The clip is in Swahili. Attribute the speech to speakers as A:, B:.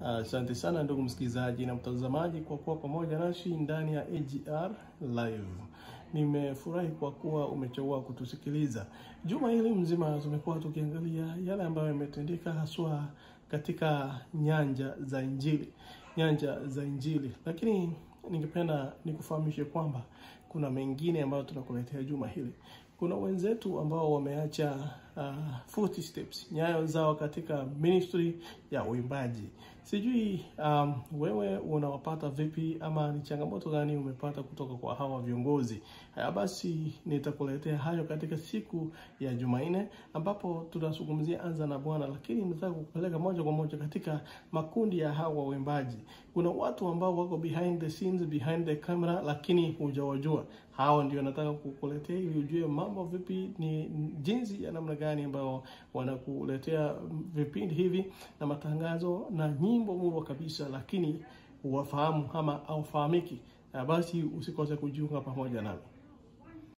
A: Asante sana ndugu msikilizaji na mtazamaji kwa kuwa pamoja nasi ndani ya AGR Live. Nimefurahi kwa kuwa umechagua kutusikiliza. Juma hili mzima tumekuwa tukiangalia yale ambayo yametendeka haswa katika nyanja za Injili. Nyanja za Injili. Lakini ningependa nikufahamishe kwamba kuna mengine ambayo tunakuletea juma hili. Kuna wenzetu ambao wameacha footsteps, nyayo zao katika ministry ya uimbaji. Sijui wewe unawapata vipi ama ni changamoto gani umepata kutoka kwa hawa viongozi. Haya basi nitakuletea hayo katika siku ya Jumanne ambapo tutazungumzia Anza na Bwana, lakini nataka kukupeleka moja kwa moja katika makundi ya hawa waimbaji. Kuna watu ambao wako behind the scenes, behind the camera, lakini hujawajua. Hao ndio nataka kukuletea ili ujue mambo vipi, ni jinsi ya namna gani ambao wanakuletea vipindi hivi na matangazo na nyimbo murwa kabisa, lakini wafahamu ama haufahamiki. Basi usikose kujiunga pamoja nami.